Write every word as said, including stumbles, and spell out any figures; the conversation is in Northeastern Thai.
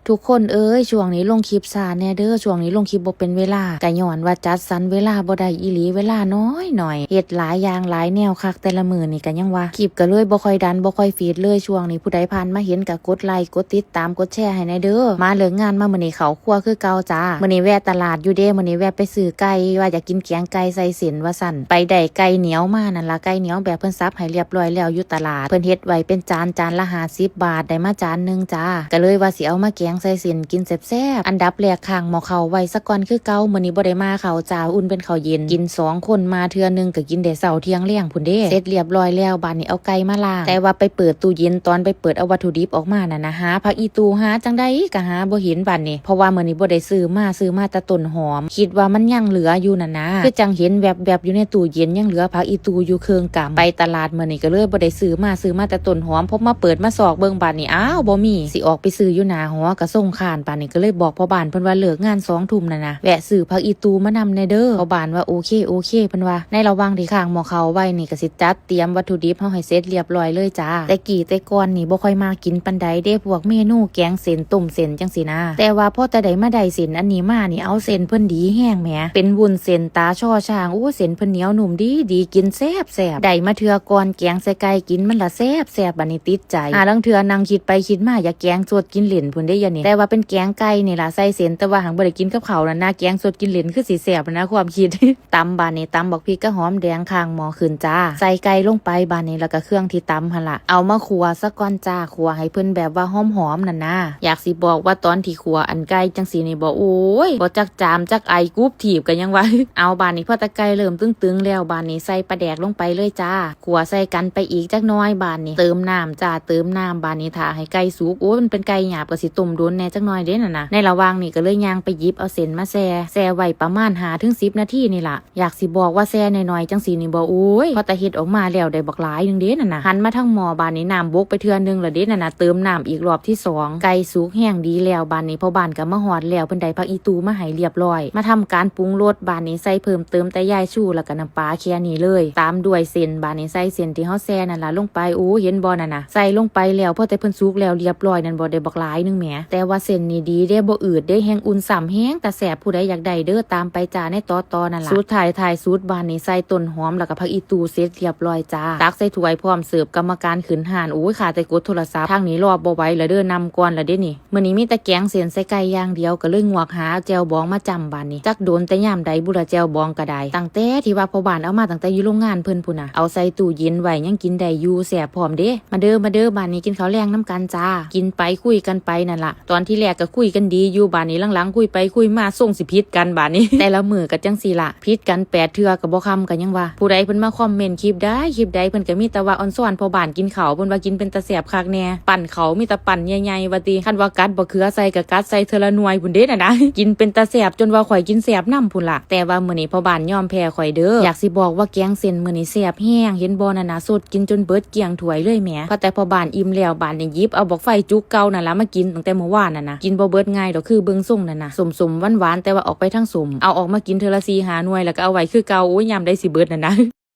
ทุกคนเอ้ย ช่วงนี้ลงคลิปช้าแน่เด้อ ช่วงนี้ลงคลิปบ่เป็นเวลา ก็ย้อนว่าจัดสรรเวลาบ่ได้อีหลี เวลาน้อยๆ เฮ็ดหลายอย่างหลายแนวคัก แต่ละมื้อนี่ก็ยังว่า คลิปก็เลยบ่ค่อยดัน บ่ค่อยฟีดเลย ช่วงนี้ผู้ใดผ่านมาเห็นก็กดไลค์ กดติดตาม กดแชร์ให้แน่เด้อ มาเลิกงานมามื้อนี้เข้าครัวคือเก่าจ้า มื้อนี้แวะตลาดอยู่เด้ มื้อนี้แวะไปซื้อไก่ ว่าอยากกินแกงไก่ใส่เส้นว่าซั่น ไปได้ไก่เหนียวมานั่นล่ะ ไก่เหนียวแบบเพิ่นสับให้เรียบร้อยแล้วอยู่ตลาด เพิ่นเฮ็ดไว้เป็นจาน จานละห้าสิบบาท ได้มาจานหนึ่งจ้า ก็เลยว่าสิเอามาแกงใส่เส้นกินแซ่บๆ อันดับแรกข้างหม้อข้าวไว้ซะก่อนคือเก่า มื้อนี้บ่ได้มาข้าวจ้า อุ่นเป็นข้าวเย็น กินสองคน มาเทื่อหนึ่งก็กินได้เช้าเที่ยงแลงพู้นเด้ เสร็จเรียบร้อยแล้ว บาดนี้เอาไก่มาล้าง แต่ว่าไปเปิดตู้เย็น ตอนไปเปิดเอาวัตถุดิบออกมานั่นนะ หาผักอีตู่ หาจั่งใดก็หาบ่เห็นบาดนี้ เพราะว่ามื้อนี้บ่ได้ซื้อมา ซื้อมาแต่ต้นหอม คิดว่ามันยังเหลืออยู่นั่นนะ คือจั่งเห็นแวบๆอยู่ในตู้เย็น ยังเหลือผักอีตู่อยู่เคิ่งกำ ไปตลาดมื้อนี้ก็เลยบ่ได้ซื้อมา ซื้อมาแต่ต้นหอม พอมาเปิดมาซอกเบิ่งบาดนี้ อ้าว บ่มี สิออกไปซื้ออยู่หน้าหอก็ซ่งคร้าน บาดนี้ก็เลยบอกพ่อบ้านเพิ่นว่าเลิกงานสองทุ่มนั่นนะ แวะซื้อผักอีตู่มานำแน่เด้อ พ่อบ้านว่าโอเค โอเค เพิ่นว่า ในระหว่างที่ข้างหม้อข้าวไว้นี่ก็สิจัดเตรียมวัตถุดิบเฮาให้เสร็จเรียบร้อยเลยจ้า แต่กี้แต่ก่อนนี่บ่ค่อยมักกินปานใดเด้ พวกเมนูแกงเส้น ต้มเส้นจั่งซี้นะ แต่ว่าพอแต่ได้มาได้เส้นอันนี้มานี่ เอา เส้นเพิ่นดีแฮงแหม เป็นวุ้นเส้นตาช่อช้าง โอ้ เส้นเพิ่นเหนียวนุ่มดีดี กินแซ่บแซ่บ ได้มาเทื่อก่อน แกงใส่ไก่กินมันละแซ่บแซ่บ บาดนี้ติดใจ หาลางเทื่อนั่งคิดไปคิดมา อยากแกงสดกินเล่นพู้นเด้เดี๋ยวนี้ แต่ว่าเป็นแกงไก่นี่ล่ะใส่เส้น แต่ว่าหังบ่ได้กินกับข้าวนั่นนะ แกงสดกินเล่นคือสิแซ่บนะ ความคิด ตำบาดนี้ ตำบักพริกกับหอมแดงข้างหม้อขึ้นจ้า ใส่ไก่ลงไปบาดนี้ แล้วก็เครื่องที่ตำหั่นล่ะ เอามาคั่วซะก่อนจ้า คั่วให้เพิ่นแบบว่าหอมๆนั่นนะ อยากสิบอกว่าตอนที่คั่วอันไก่จั่งซี้นี่บ่ โอ้ย บ่จักจามจักไอกุบถีบก็ยังว่า เอาบาดนี้พอแต่ไก่เริ่มตึงๆแล้ว บาดนี้ใส่ปลาแดกลงไปเลยจ้า คั่วใส่กันไปอีกจักหน่อย บาดนี้เติมน้ำจ้า เติมน้ำ บาดนี้ถ้าให้ไก่สุก โอ้ย มันเป็นไก่หยาบก็สิต้มโดนแน่จักหน่อยเด้นั่นนะ ในระหว่างนี้ก็เลยย่างไปหยิบเอาเส้นมาแช่ แช่ไว้ประมาณห้าถึงสิบนาทีนี่ล่ะ อยากสิบอกว่าแช่น้อยๆจั่งซี้นี่บ่ โอ้ย พอแต่เฮ็ดออกมาแล้วได้บักหลายหนึ่งเด้นั่นน่ะ หันมาทางหม้อบาดนี้น้ำบกไปเทื่อหนึ่งแล้วเด้นั่นน่ะ เติมน้ำอีกรอบที่สอง ไก่สุกแฮงดีแล้ว บาดนี้พ่อบ้านก็มาฮอดแล้ว เพิ่นได้ผักอีตู่มาให้เรียบร้อย มาทำการปรุงรส บาดนี้ใส่เพิ่มเติมแต่ยายชูแล้วก็น้ำปลาแค่นี้เลย ตามด้วยเส้น บาดนี้ใส่เส้นที่เฮาแช่นั่นล่ะลงไป โอ้ เห็นบ่นั่นน่ะ ใส่ลงไปแล้ว พอแต่เพิ่นสุกแล้วเรียบร้อยนั่นบ่ ได้บักหลายหนึ่งแหม แต่ว่าเส้นนี่ดีเด้ บ่อืดเด้ แฮงอุ่นซ้ำ แฮงตาแซ่บ ผู้ใดอยากได้เด้อ ตามไปจ้า ในต่อๆนั่นล่ะ สุดท้ายท้ายสุด บาดนี้ใส่ต้นหอมแล้วก็ผักอีตู่เสร็จเรียบร้อยจ้า ตักใส่ถ้วยพร้อมเสิร์ฟ กรรมการขึ้นฮ้าน โอ้ย ข้าแต่กดโทรศัพท์ ทางนี้รอบ่ไหวแล้วเด้อ นำก่อนแล้วเด้นี่ มื้อนี้มีแต่แกงเส้นใส่ไก่อย่างเดียว ก็เลยงวกหาแจ่วบองมาจ้ำบาดนี้ จักโดนแต่ยามใดบุล่ะแจ่วบองก็ได้ ตั้งแต่ที่ว่าพ่อบ้านเอามาตั้งแต่อยู่โรงงานเพิ่นพู้นน่ะ เอาใส่ตู้เย็นไว้ยังกินได้อยู่ แซ่บพร้อมเด้ มาเด้อ มาเด้อ บาดนี้กินข้าวแลงนำกันจ้า กินไปคุยกันไปนั่นล่ะ ตอนที่แรกก็คุยกันดีอยู่ บาดนี้หลังๆคุยไปคุยมาส่งสิผิดกันบาดนี้ แต่ละมื้อก็จั่งซี้ล่ะ ผิดกันแปดเทื่อก็บ่คำก็ยังว่า ผู้ใดเพิ่นมาคอมเมนต์คลิปใดคลิปใด เพิ่นก็มีแต่ว่าออนซอนพ่อบ้านกินข้าว เพิ่นว่ากินเป็นตาแซ่บคักแน่ ปั้นข้าวมีแต่ปั้นใหญ่ๆว่าติ คันว่ากัดบักเขือใส่ก็กัดใส่เทื่อละหน่วยพู้นเด้นั่นนะ กินเป็นตาแซ่บจนว่าข่อยกินแซ่บนำพู้นล่ะ แต่ว่ามื้อนี้พ่อบ้านยอมแพ้ข่อยเด้อ อยากสิบอกว่าแกงเส้นมื้อนี้แซ่บแฮง เห็นบ่นั่นน่ะ สดกินจนเบิดเกลี้ยงถ้วยเลยแหม พอแต่พ่อบ้านอิ่มแล้ว บาดนี้หยิบเอาบักไฟจุกเก่านั่นล่ะมากินตั้งแต่มื้อวานนั่นน่ะ กินบ่เบิดง่ายดอก คือเบิ่งทรงนั่นน่ะ ส้มๆหวานๆ แต่ว่าออกไปทางส้ม เอาออกมากินเทื่อละสี่ห้าหน่วย แล้วก็เอาไว้คือเก่า โอ้ย ยามใดสิเบิดนั่นนะ